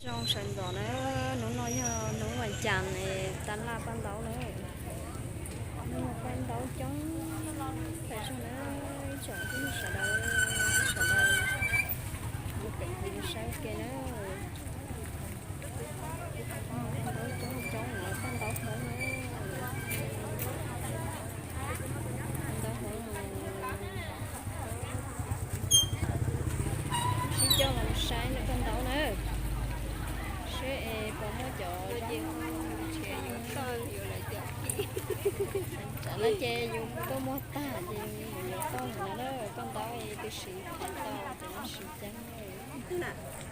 Zoo sawv ntxov na, hnub no yog hnub vas cas es tab laj paj ntaub na. Hnub no paj ntaub coob tas zog na, tsoom phooj ywg sawv daws, sawv daws mus pem kuv mus saib ke na. Paj ntaub coob coob na, paj ntaub Hmoob na. Paj ntaub Hmoob na. Sib coj los saib paj ntaub na, seb es puas muaj cov zoo. Tsam no ces yus tuaj muag tag ces yus yuav tau lawm na, paj ntaub es twb siv tau ces siv ceeb.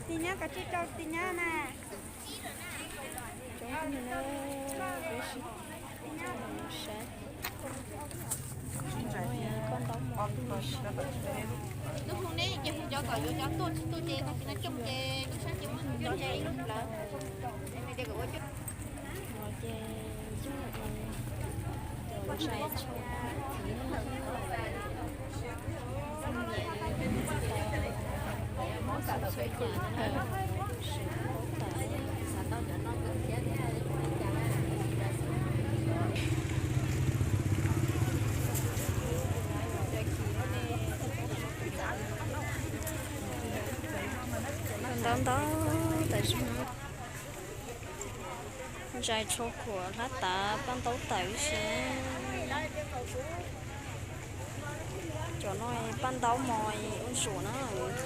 Tig nyab koj tsis rau tig nyab na. Coob na, peb sib coj los saib. Paj ntaub mos. Lub hu ne ces hu cov kom yuav cov tuaj tsis tuaj ces tag kis no coj ces lub sab ces muab coj ces lub lawm. No ces yog ntshai tshaj txiv nyiam txhua yam na. Ntau ntau tas zog. Ntshai tshua khuam hlab tav paj ntaub tawm ib si. Cov no paj ntaub mos ua zuam na,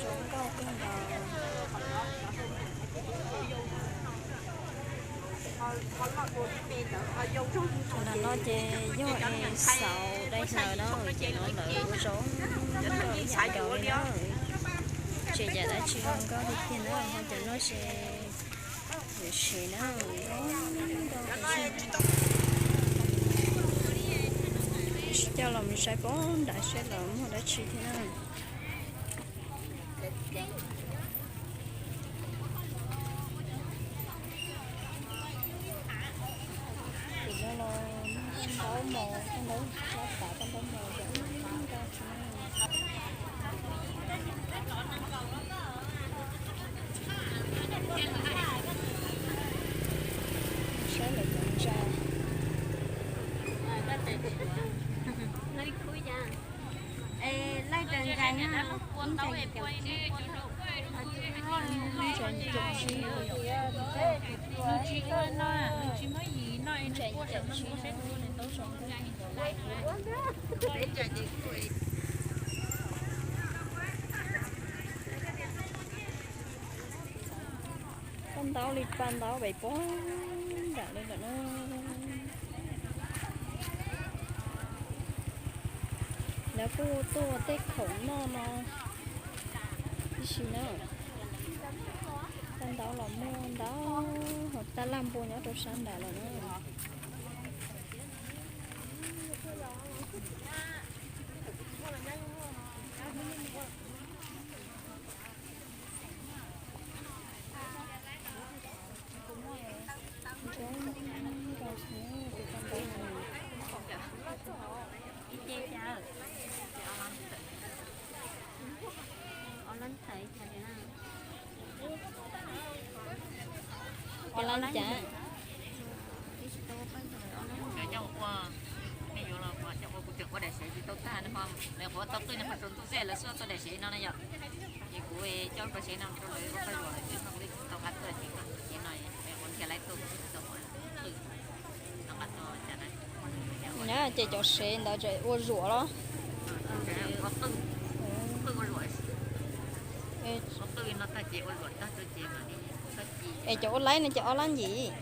zoo nkauj kawg nkaus. Cov no ces yog es xauv dai hlaws na, ces no lawv ua zoo nkauj ib yam nkaus li na. Tseem cov dab tsi zoo nkauj tiag tiag na, ho cov no ces yuav siv na. Sib coj los mus saib pem nram seb lawv muag dab tsi thiab na. Ces no los ntaub mos, ntaub hlab tav, ntaub mos ces ib nrab tsis muaj. Saib lawv cov ntsa. Laij ras ntsais na, ib ntsais yim caum tsib. Ib ntsais yim caum tsib. Paj ntaub li paj ntaub pem puag nram li lawm na. Lawv kuj tuaj tej khoom noj no ib si na. Paj ntaub los muaj ntau, ho tab laj npua nyob rau sab nrad lawm na. Ua lab cas? Cov ua, nej yuav los cov ua kuv tseem ua daim sev tsis tau tag no, lawv qhuav tau qwj no qhov tsaus ntuj xwb lawv xub tau daim sev no na yom. Ces kuv coj lub sev no rau lawv ua qaj luam lawm ces kuv li tsis tau qab tuaj ces no, ces no lawv qhuav nrhiav laib tuaj kuv tsis tau qwj no qab tuaj. Nyab ces cov sev ntawd tseem ua zuam los? Es cov ua laib no ces ob lab ncim.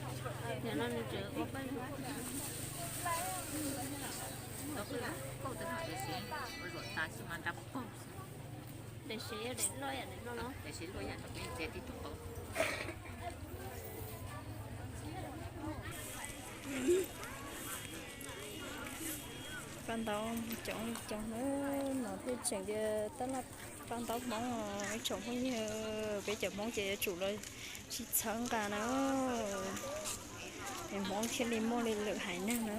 Paj ntaub coob li coob na, no thiaj tseem tias tab laj paj ntaub Hmoob, ib tsoom phooj ywg, peb cov Hmoob ces yuav tsum los tsis txhawb nqa na, es Hmoob thiaj li muaj li lwm haiv neeg na.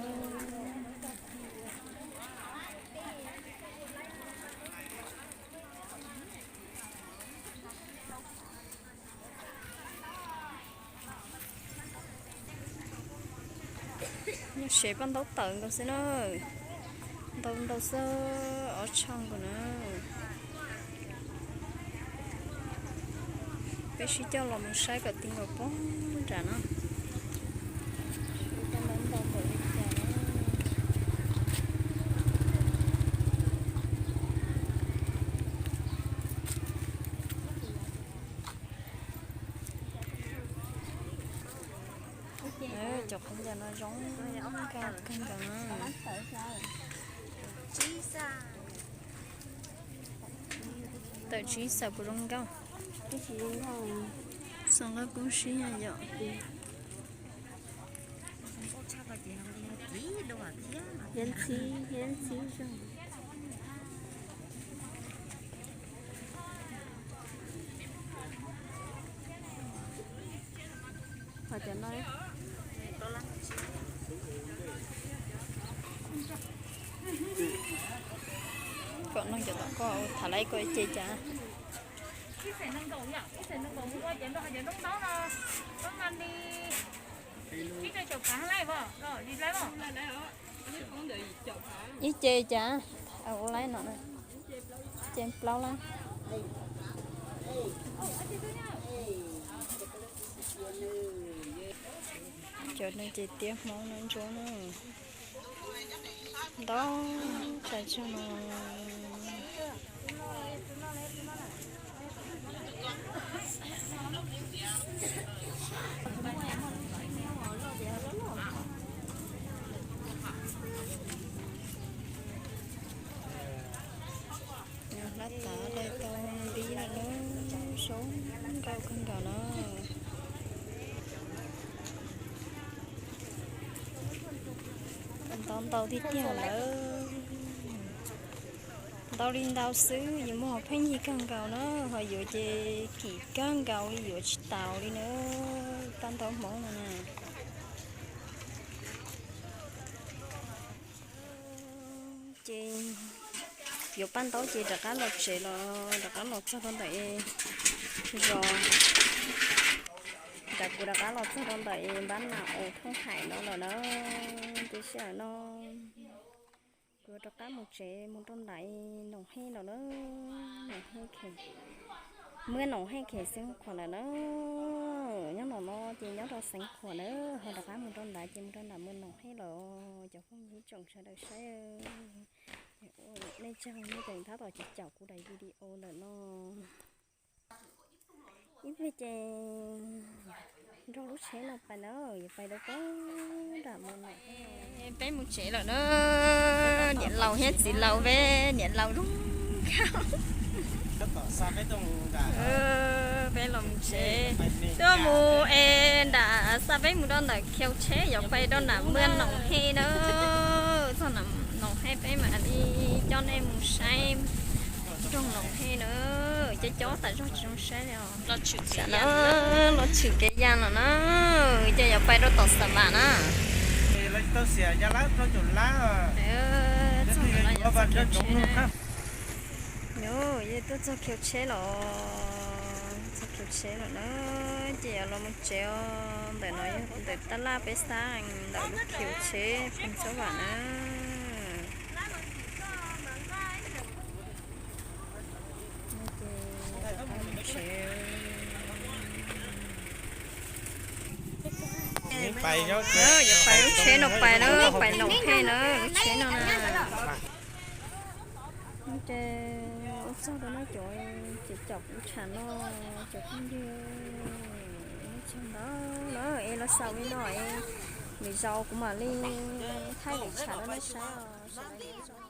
Sev paj ntaub tawm nkaus xwb na. Ntau ntau xwb, ob tshooj nkaus na. Peb sib coj los mus saib kom ti nkaus puag nram no. Paj ntaub ntau npaum li cas na. Cov qhov ncauj no zoo nkauj kawg nkaus na. Tawm tsib xaws puas zoo nkauj? Xaws nqaj koob sib yam yom. Kom nug cov tom koj tham laib koj ib ce cas. Ib ce cas, ua laib no, ce plaub lab. Cov no ces tiab Hmoob no ntsuab na. Ntau tsav tsuag no. Hlab tav lawv tau npib lawm na, zoo nkauj kawg nkaus na. Ntau ntau tiag tiag lawm. Ntau li ntau xwb, yuav muag pheej yig kawg nkaus na, ho yuav ces kim kawg nkaus li, yuav tsis taus li na, paj ntaub Hmoob no na. Ces yuav paj ntaub ces rov qab los tsev los rov qab los txog rau ntawm zos, rau kuv rov qab los txog rau ntawm npab nas uas thooj hais no lawm na, ces sij hawm no kuv rov qab mus tsev mus rau nram Noom Hej lawm na, Noom Hej Khem, muab Noom Hej Khem Xeev Khuam lawm na. Nyob no no ces nyob rau Xeev Khuam na, ho rov qab mus rau nrad ces mus rau nram mus Noom Hej lawm. Cov phooj ywg tsoom sawv daws saib, nej tsaug nej tseem tab tom caum kuv daim video ntawm no. Ib pliag ces nrog lub tsheb no pais na, yuav pais rau pem nram mus Noom Hej. Peb mus tsev lawm na, niam laus thiab txiv laus, peb niam laus zoo nkauj. Peb los mus tsev, tuaj mus es nram xa peb mus rau ntawm khiv tsheb yuav pais rau nram muaj Noom Hej na. Txog Noom Hej peb mam li coj nej mus saib nroog Noom Hej na, cov cob tas zog tsis zoo saib li os. Tam no los tshwm kev ya no na, ces yuav pais rau tom Xam Vam na. Tuaj txog khiv tsheb los, txog khiv tsheb lawm na, ces yuav los mus tsev os. Ntawm no yog ntawm tab laj peb xa ntawm lub khiv tsheb Phoos Xab Vam na. Ces yuav pais lub tsheb no pais na, pais Noom Hej na, lub tsheb no na. Ces ua tsaug rau nej cov caum kuv tsham no, cov phooj ywg, ua tsaug ntau na, es los xaus li no es lwm zaus kuv mam li thaij daim tshiab rau nej saib os.